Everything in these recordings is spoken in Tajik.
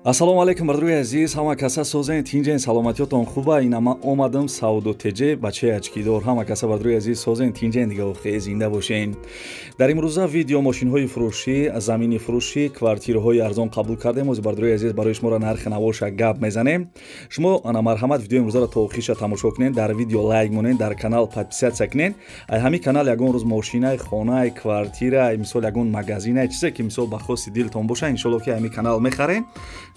Ассалому алайкум бардорои азиз, ҳама каса созен, тинҷен, саломатиётон хуба. Ина ман омадам Савдо ТЖ, бачаи ачкидор. Ҳама каса бардорои азиз созен, тинҷен, дига охе зинда бошен. Дар имрӯза видео мошинҳои фурӯшӣ, замини фурӯшӣ, квартираҳои арзон қабул кардем. Ози бардорои азиз барои шуморо нархи навоша гап мезанем. Шумо ана марҳамат видеои имрӯзаро то охириша тамошо кунед, дар видео лайк монед, дар канал подписаться кунед. Ай ҳамин канал ягон рӯз мошинай, хонай, квартира, мисол ягон магазинай, чизе ки мисол ба хости дилтон боша, иншолло ки ҳамин канал мехарем.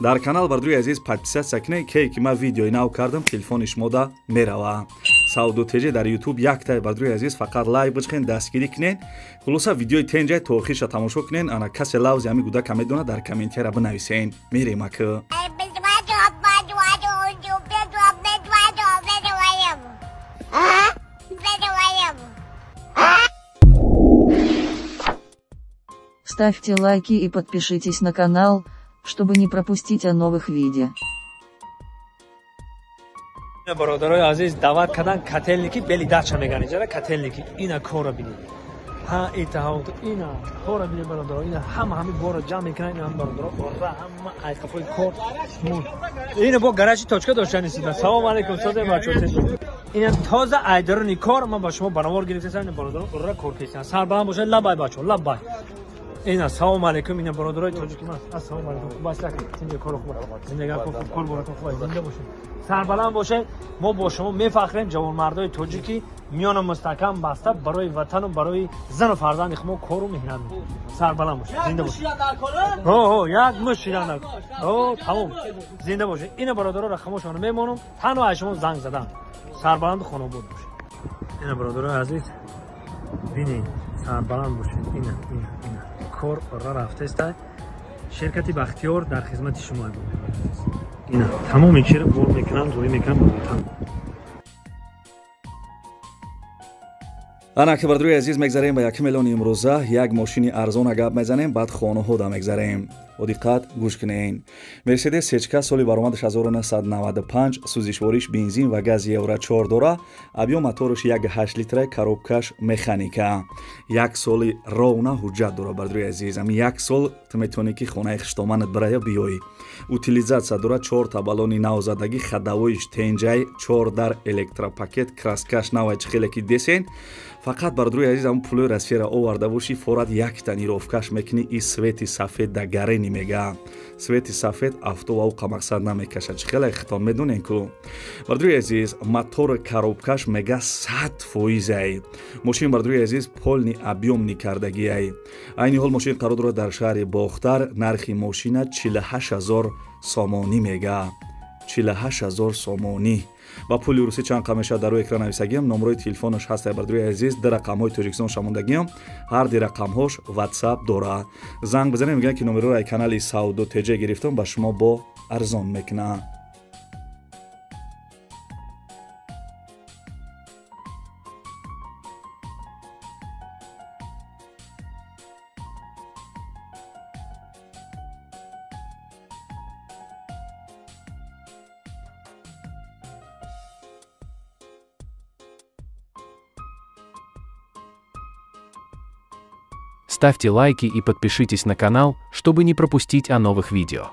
Дар канал бардорои азиз подписаться кунед, ке ки ман видеои нав кардам, телефони шумода мерава. Савдо ТЖ дар YouTube яктай бардорои азиз, фақат лайк бичхен, дастгирӣ кунед. Хулоса видеои тенҷай то охириша тамошо кунед. Ана касе лавзи ҳамин гудака медонад, дар комментария бинависен. Мерем ака. Ставьте лайки и подпишитесь на канал, чтобы не пропустить о новых видео. Бародарои азиз, даъват кардан котельники бели дача меган иҷара котельники. Ина корро бинед. Ҳа итаҳо ина корро бинед бародаро. Ина ҳама ҳами борро ҷамъ мекунанд, ина ҳам бародаро. Ора ҳама айқафои кор. Ина бо гаражи точка доштани сида. Салом алейкум, созе бачо. Ина тоза айдарони кор ман ба шумо баровар гирифтам, ина бародаро ора кор кесидан. Сарбаланд бошед, лабай бачо, лабай. Ина салом алейкум, ина бародарои тоҷики ман. Ассалому алейкум. Хуб аст, зинда кор хуб. Зиндагӣ хуб, кор баракат хуб, зинда бошед. Сарбаланд бошед. Мо бо шумо мефахрем, ҷавонмардои тоҷики миёна мустаҳкам баста барои ватану барои зану фарзанди хумо кору меҳнат мекунем. Сарбаланд бошед, зинда бошед. Ҳо, ҳо, як мушт шидан накун. Ҳо, тамом. Зинда бошед. Ина бародаро рақамошонро мемонам, танҳо аз шумо занг задам. Сарбаланду хонобод бошед. Ина бародарои азиз, бинед, сарбаланд бошед. Ина, ина, ина. Кор ора рафтаест. Ширкати Бахтиёр дар хизмати шумо. Ина тамоми чиро бор мекунам, зоӣ мекунам ба ватан. Ана ки бардорои азиз мегзарем ба 1 миллион имрӯза, як мошини арзона гап мезанем, баъд хонаҳода мегзарем. Бо диққат гӯш кунед. Мерседес Сечка соли баромадаш 1995, сӯзишвориш бензин ва гази Евро 4 дора, объём мотораш 1.8 литра, коробкаш механика. Як соли ровна ҳуҷҷат дора бардорои азиз. Ами як сол ту метавонӣ ки хонаи хиштоманат бирая биёӣ. Утилизатсия дора, 4 та баллони навзадагӣ, ходовоиш тенҷай, 4 дар электропакет, краскаш навай чӣ хеле ки десен. Фақат бардорои азиз ҳамн пулои Россияро оварда бошӣ, форат якта нировкаш мекунӣ, и свети сафед да гарени мега. Свети сафед авто ва уқа мақсад намекашад. Чӣ хеле хитон медонен ку. Бардорои азиз, мотор коробкаш мега 100% ай. Мошин бардорои азиз полный объёмни кардагиай. Айни ҳол мошин қарор дорад дар шаҳри Бохтар, нархи мошина 48 000 сомонӣ мега. 48 000 сомонӣ. Ба пули русӣ чанд қам мешавад дар рӯи экран нависагиам, номерои телефонаш ҳаст бардорои азиз, ду рақамҳои Тоҷикистон шамондагиам, ҳар ди рақамҳош WhatsApp дорад. Занг бизанед, мегӯянд ки номероро ай канали Савдо ТЖ гирифтам, ба шумо бо арзон мекунад. Ставьте лайки и подпишитесь на канал, чтобы не пропустить о новых видео.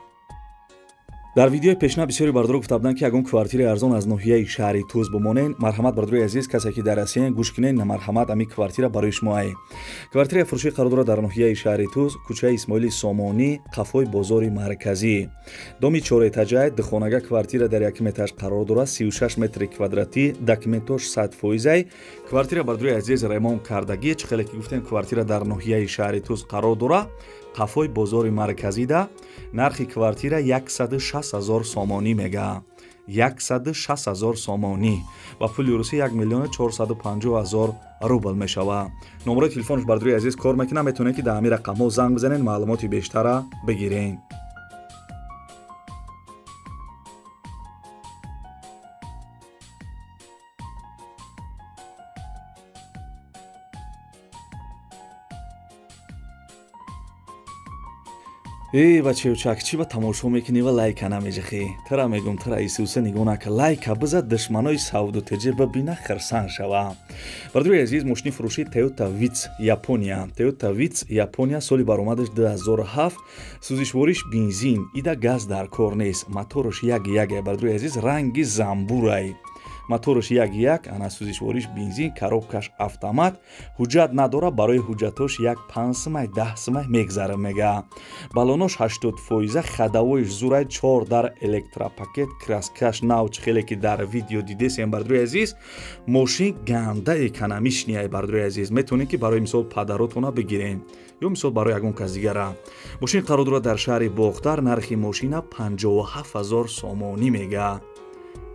Дар видеои пешина бисёри бардоро гуфта буданд, ки ягон квартираи арзон аз ноҳияи шаҳри Туз бимонед. Марҳамат бардорои азиз, касе ки дар Россия гӯш кунед, марҳамат ами квартира барои шумо ай. Квартираи фурӯшӣ қарор дорад дар ноҳияи шаҳри Туз, кӯчаи Исмоили Сомонӣ, қафои бозори марказӣ. Доми чорэтажай, духонага квартира дар якум этаж қарор дорад, 36 метри квадратӣ, документош 100% ай. Квартира бардорои азиз ремонт кардагӣ, чӣ хеле ки гуфтем, квартира дар ноҳияи шаҳри Туз қарор дорад, қафои бозори марказида. Нархи квартира 160 000 сомонӣ мега. 160 000 сомонӣ. Ба пули русӣ 1 450 000 рубл мешавад. Номерои телефонаш бардорои азиз кор мекунад, метавонед ки дар ҳамин рақамҳо занг бизанед, маълумоти бештара бигиред. Эй бачаючак, чӣ ба тамошо мекунӣ ва лайка намеҷихӣ? Тара мегум, тара Исуса нигоҳ нака, лайка биза, душманои савду теҷир бибина, хирсан шава. Бардори азиз, мошини фурӯши Toyota Vitz Япония. Toyota Vitz Япония, соли баромадаш 2007, сӯзишвориш бензин, ида газ дар кор нест, мотораш як як, бардори азиз, ранги замбурай. Мотораш як як, ана сӯзишвориш бензин, коробкаш автомат, ҳуҷҷат надора, барои ҳуҷҷатош як 5 сумай, 10 сумай мегзара мега. Балонош 80%, хадавоиш зурай, 4 дар электропакет, краскаш нав, хеле ки дар видео дидесем, бардори азиз, мошин ганда экономичный, бардори азиз, метавонед ки барои мисол падаротона бигирем ё мисол барои ягон кас дигара. Мошин қарор дорад дар шаҳри Бохтар, нархи мошина 57 000 сомонӣ мега.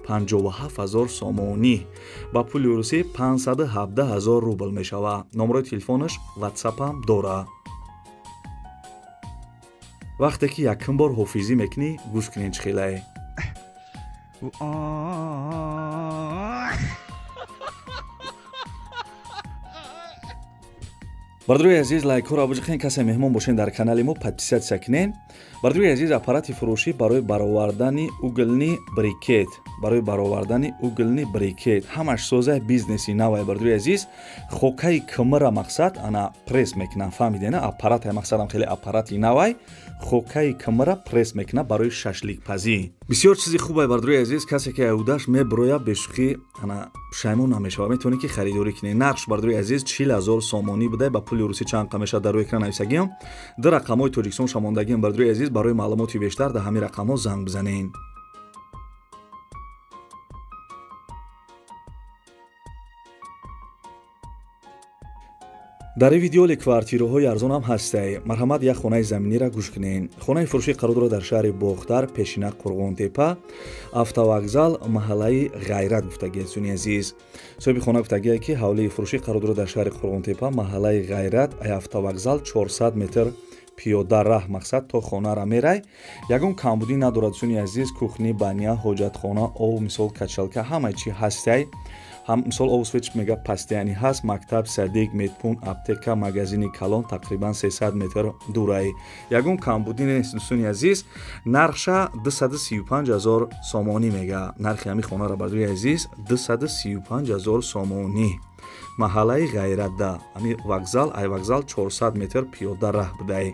57 000 сомонӣ, ба пули русӣ 517 000 рубл мешавад. Номерои телефонаш, ватсапам дора. Вақте ки якум бор ҳофизӣ мекунӣ, гӯш кунед чӣ хелае. Бардори азиз, лайкҳоро биҷихен, касе меҳмон бошен дар канали мо, подписаться кунен. Бардори азиз, аппарати фурӯшӣ барои баровардани угольный брикет, барои баровардани угольный брикет, ҳамаш созаи бизнеси навай, бардори азиз, хокаи кмра мақсад ана пресс мекунам, фаҳмидена, аппарата мақсадам хеле аппарати навай, хокаи кмра пресс мекунам барои шашликпазӣ. Бисёр чизи хубай, бардори азиз, касе ки аудаш меброя, бешӯхӣ ана пушаймон намешавад, метавонед ки харидорӣ кунед. Нархш, бардори азиз, 40 000 сомонӣ буда, ба пули русӣ чанд қа мешавад, дар рӯи экран нависагиам. Ду рақамҳои Тоҷикистон шамондагиам, бардори азиз, барои маълумоти бештар дар ҳамин рақамҳо занг бизанед. Дар ин видеоли квартираҳои арзон ҳам ҳастай. Марҳамат, як хонаи заминиро гӯш кунед. Хонаи фурӯшӣ қарор дорад дар шаҳри Бохтар, пешина Қурғонтепа, автовокзал, маҳаллаи Ғайрат гуфтагиаст. Дӯстони азиз, соҳиби хона гуфтагие, ки ҳавлии фурӯшӣ қарор дорад дар шаҳри Қурғонтепа, маҳаллаи Ғайрат, ай автовокзал 400 метр пиёда раҳ, мақсад то хонара мерай. Ягон камбудӣ надорад, дӯстони азиз, кухня, баня, ҳоҷатхона, ов, мисол качалка, ҳамаи чӣ ҳастай. Ҳам мисол ов свет мега постоянный ҳаст, мактаб, садик, медпункт, аптека, магазини калон тақрибан 300 метр дурай. Ягон камбудӣ нест, дӯстони азиз, нархша 235 000 сомонӣ мега. Нархи ҳамин хонара, бардори азиз, 235 000 сомонӣ. Маҳаллаи Ғайратда, ҳамин вокзал, ай вокзал 400 метр пиёда раҳ будай.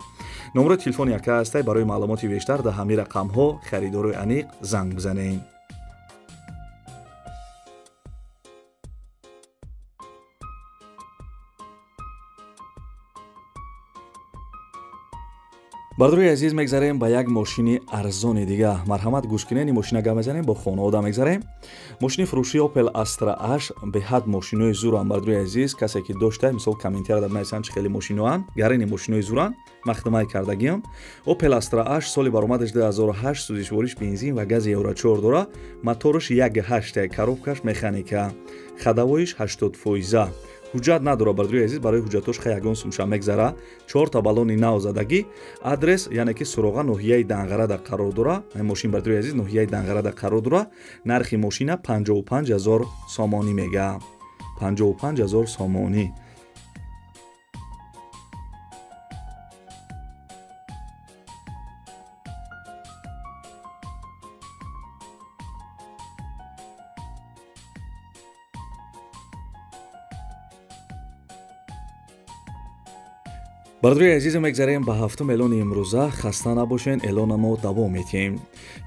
Номерои телефони яка ҳастай, барои маълумоти бештар дар ҳамин рақамҳо харидорои аниқ занг бизанед. Бардори азиз, мегзарем ба як мошини арзони дига. Марҳамат, гӯш кунед, ин мошина гап мезанем, бо хонавода мегзарем. Мошини фурӯши Opel Astra H, беҳад мошинои зуранд, бардори азиз, касе ки дошта, мисол комментария дар нависанд, чӣ хеле мошиноанд, гарини мошинои зуранд, махтамай кардагиам. Opel Astra H, соли баромадаш 2008, сӯзишвориш бензин ва гази Евро 4 дора, мотораш 1.8, коробкаш механика, хадавоиш 80%. Ҳуҷҷат надора, бардори азиз, барои ҳуҷҷатош хай ягон сумша мегзара. Чорта баллони нав задагӣ. Адрес, яъне ки суроға, ноҳияи Данғарада қарор дора. Ин мошин, бардори азиз, ноҳияи Данғарада қарор дора. Нархи мошина 55 000 сомонӣ мега. 55 000 сомонӣ. Бардори азиз, мегзарем ба ҳафтум эълони имрӯза. Хаста набошен, эълона мо давом метиҳем.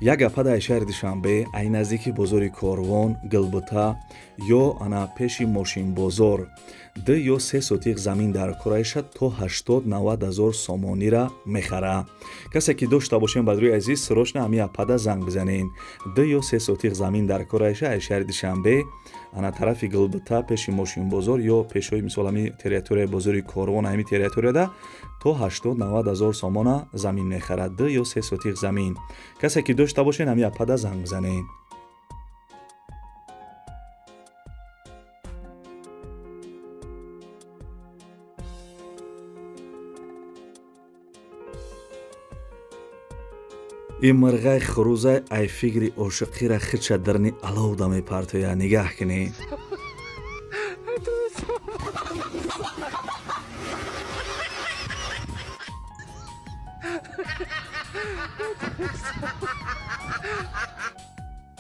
Як гапа дар шаҳри Душанбе, ай наздики бозори Корвон, Гилбута ё ана пеши мошинбозор 2 ё 3 сотиқ замин дар кораиша то 80-90 ҳазор сомонира мехара. Касе ки дошта бошен, бардори азиз, срочно ҳами апада занг бизанен. 2 ё 3 сотиқ замин дар кораиша ай шаҳри Душанбе, ана тарафи Гилбута, пеши мошинбозор ё пешои мисол ҳами территорияи бозори Корвон, ҳами территорияда то 80-90 ҳазор сомона замин мехарад, 2 ё 3 сотиқ замин. Касе ки дошта бошен, ҳами апада занг бизанед. Ин мирғай хурӯзай ай фикри ошиқира хича дарни аловда мепартоя, нигаҳ кунед.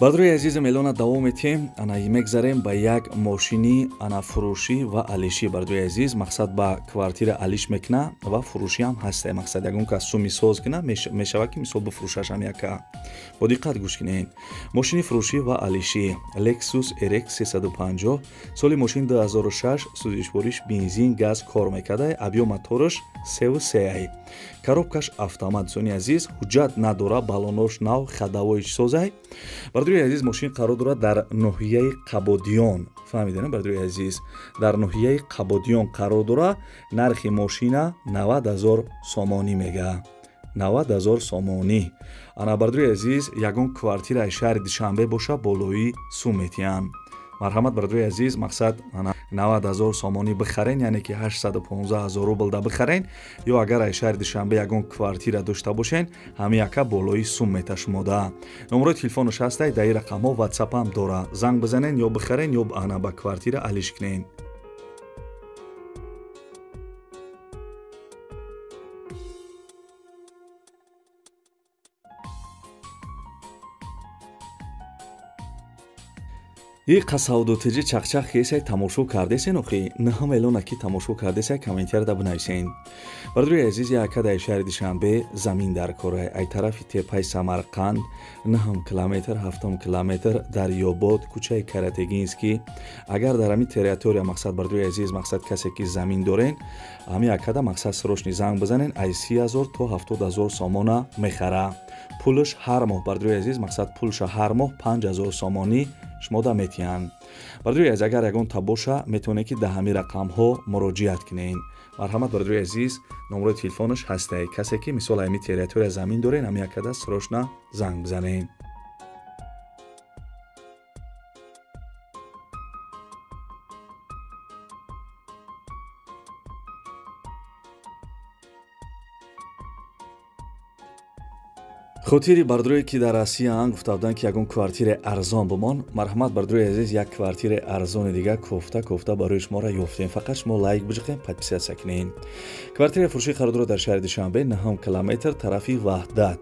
Бародарои азизам, эълона давом метиҳем. Ана мегзарем ба як мошини ана фурӯшӣ ва алишӣ. Бародарои азиз, мақсад ба квартира алиш мекуна ва фурӯшӣ ҳам ҳаста. Мақсад ягон кас суми соз куна, мешава ки мисол бифурӯшаш ҳам яка. Бо диққат гӯш кунед. Мошини фурӯшӣ ва алишӣ Lexus RX 350, соли мошин 2006, сӯзишвориш бензин, газ кор мекарда, объём мотораш 3,3, коробкаш автомат. Дӯстони азиз, ҳуҷҷат надора, балонош нав, ходовойш созай. Бародарои азиз, мошин қарор дорад дар ноҳияи Қабодиён. Фаҳмидем, бародарои азиз, дар ноҳияи Қабодиён қарор дорад. Нархи мошина 90 000 сомонӣ мега. 90 000 сомонӣ. Ана бародарои азиз, ягон квартираи шаҳри Душанбе боша, болои сум метиҳанд. Марҳамат, бародарои азиз, мақсад ана 90 000 сомонӣ бихарен, яъне ки 815 000 рубл да бихарен, ё агар ай шаҳри Душанбе ягон квартира дошта бошен, ҳами яка болои сум меташумода. Номерои телефонаш ҳастай, дар ин рақамҳо WhatsApp ҳам дора. Занг бизанен, ё бихарен, ё ана ба квартира алиш кунен. И қасавдотиҷи чақчақ кесай тамошо кардесен, охи наҳам эълона ки тамошо кардесай, комментарияда бинависен. Бародарои азиз, яка дар шаҳри Душанбе замин дар корай, ай тарафи тепаи Самарқанд 9 километр, 7 километр, Дарёбод, кӯчаи Каратегинский. Агар дар ҳамин территория, мақсад бародарои азиз, мақсад касе ки замин дорен, ҳамин якада мақсад срочный занг бизанен, ай 30 000 то 70 000 сомона мехара. Пулш ҳар моҳ, бародарои азиз, мақсад пулша ҳар моҳ 5000 сомонӣ шумо да метиҳанд. Бародарои азиз, агар ягон та боша, метавонед ки дар ҳамин рақамҳо муроҷиат кунед. Марҳамат, бародарои азиз, номерои телефонаш ҳастай. Касе ки мисол ҳамин территория замин дорен, ҳамин якада срочно занг бизанед. Хотири бародарое ки дар Россияанд, гуфта буданд ки ягон квартираи арзон бимон. Марҳамат, бародарои азиз, як квартираи арзони дига кофта кофта барои шуморо ёфтем. Фақат шумо лайк биҷиқем, подписаться кунед. Квартираи фурӯшӣ қарор дорад дар шаҳри Душанбе, 9 километр, тарафи Ваҳдат.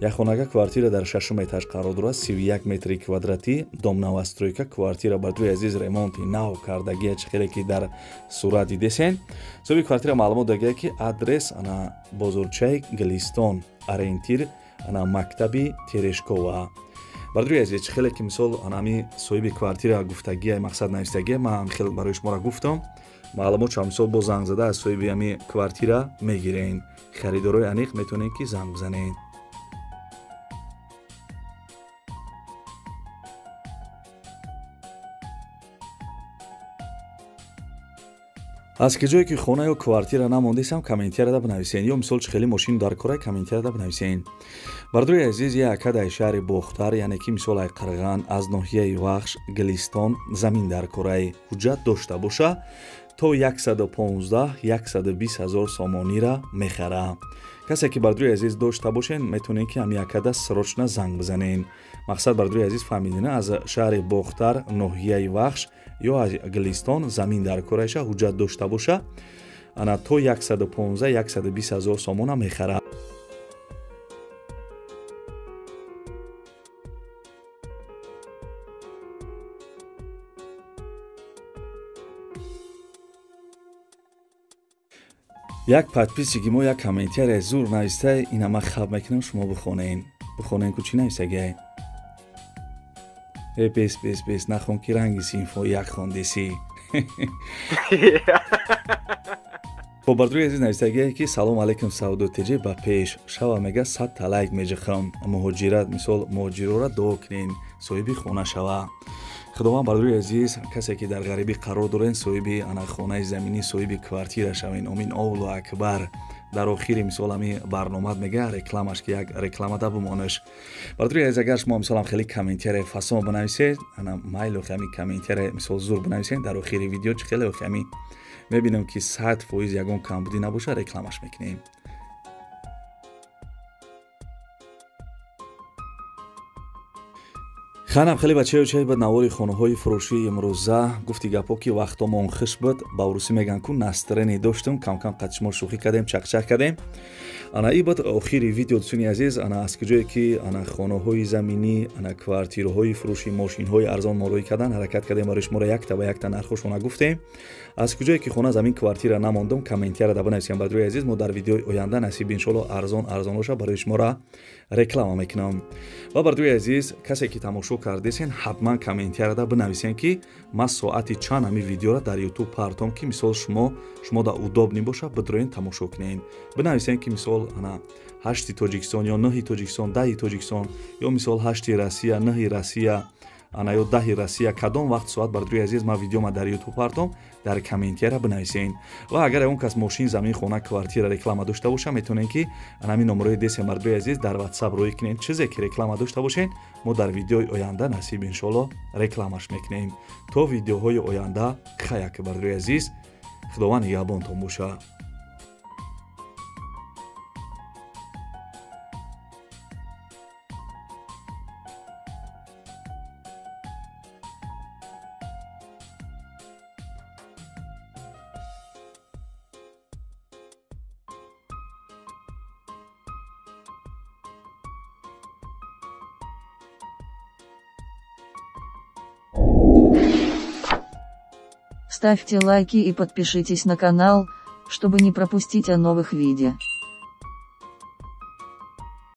Як хонага квартира дар 6 этаж қарор дорад, 31 метри квадратӣ, дом новостройка. Квартира, бародарои азиз, ремонти нав кардагия, чӣ хеле ки дар сурат дидесен. Соҳиби квартира маълумот дагия ки адрес ана бозорчаи Гулистон, ориентир ана мактаби Терешкова. Бародарои азиз, чӣ хеле ки мисол ана ҳами соҳиби квартира гуфтагия, мақсад навистагия, ман хел барои шуморо гуфтам. Маълумотшо мисол бо занг зада аз соҳиби ҳами квартира мегирен. Харидорои аниқ метавонед ки занг бизанед. Аз ки ҷое ки хона ё квартира намондесам, комментарияда бинависен, ё мисол чӣ хеле мошин дар корай, комментарияда бинависен. Бародарои азиз, яка дар шаҳри Бохтар, яъне ки мисол ай Қирған, аз ноҳияи Вахш, Гулистон замин дар корай, ҳуҷҷат дошта боша, то 115 120 000 сомонира мехара. Касе ки, бародарои азиз, дошта бошен, метавонед ки ҳам якада срочно занг бизанен. Мақсад, бародарои азиз, фаҳмидина, аз шаҳри Бохтар, ноҳияи Вахш ё аз Гулистон замин дар корайша, ҳуҷҷат дошта боша, ана то 115 120 000 сомона мехара. Як подписчики мо як комментария зур нависта, ина ман хаб мекунам, шумо бихонен. Бихонен ку, чӣ навистагиай? Э, бес, бес, бес, нахон ки ранги синфо як хондесӣ. Хоб, бародарои азиз, навистагие ки салом алейкум, Савдо ТЖ, ба пеш шава, мега 100 та лайк меҷихам. Муҳоҷират, мисол муҳоҷирора дуо кунен, соҳиби хона шава. Худованд, бародарои азиз, касе ки дар ғарибӣ қарор дорен, соҳиби ана хонаи заминӣ, соҳиби квартира шавен. Омин, Аллоҳу акбар. Дар охири мисол ҳами барномат мега рекламаш ки як рекламада бимонаш. Бародарои азиз, агар шумо мисолам хеле комментария фасон бинависед, ана майло ҳами комментария мисол зур бинависед дар охири видео, чӣ хеле ҳами мебинам ки 100% ягон камбудӣ набоша, рекламаш мекунем. Ханам хеле бачаё чай буд навори хонаҳои фурӯшии имрӯза. Гуфти гапҳо ки вақтомон хуш буд, ба урусӣ мегӯянд ку настроение доштум, камкам қад шумо шӯхӣ кардем, чақчақ кардем. Ана и бад охири видео, дӯстони азиз. Ана аз куҷое ки ана хонаҳои заминӣ, ана квартираҳои фурӯши мошинҳои арзон молоӣ кардан ҳаракат кардем, барои шуморо якта ба якта нархошона гуфтем. Аз куҷое ки хона, замин, квартира намондум, комментияра да бинависем, бародарои азиз. Мо дар видеои оянда, насиб иншоалло, арзон арзоноша барои шуморо реклама мекунам. Ва бародарои азиз, касе ки тамошо кардесен, ҳатман комментияра да бинависем, ки ман соати чанд ҳамин видеоро дар ютуб партом, ки мисол шумо да удобный боша, бидроен тамошо кунед. Бинависем, ки мисол ана 8-и Тоҷикистон ё 9-и Тоҷикистон, 10-и Тоҷикистон ё мисол 8-и Россия, 9-и Россия, ана ё 10-и Россия, кадом вақт соат, бародарои азиз, ман видеома дар ютуб партом, дар комментияра бинависен. Ва агар ягон кас мошин, замин, хона, квартира реклама дошта боша, метавонем, ки ана ҳамин номерои десем, бародарои азиз, дар ватсап рӯй кунем. Чизе ки реклама дошта бошен, мо дар видеои оянда, насиб иншоалло, рекламаш мекунем. То видеоҳои оянда хаяк, бародарои азиз, Худованд нигаҳбонтон боша. Ставьте лайки и подпишитесь на канал, чтобы не пропустить о новых видео.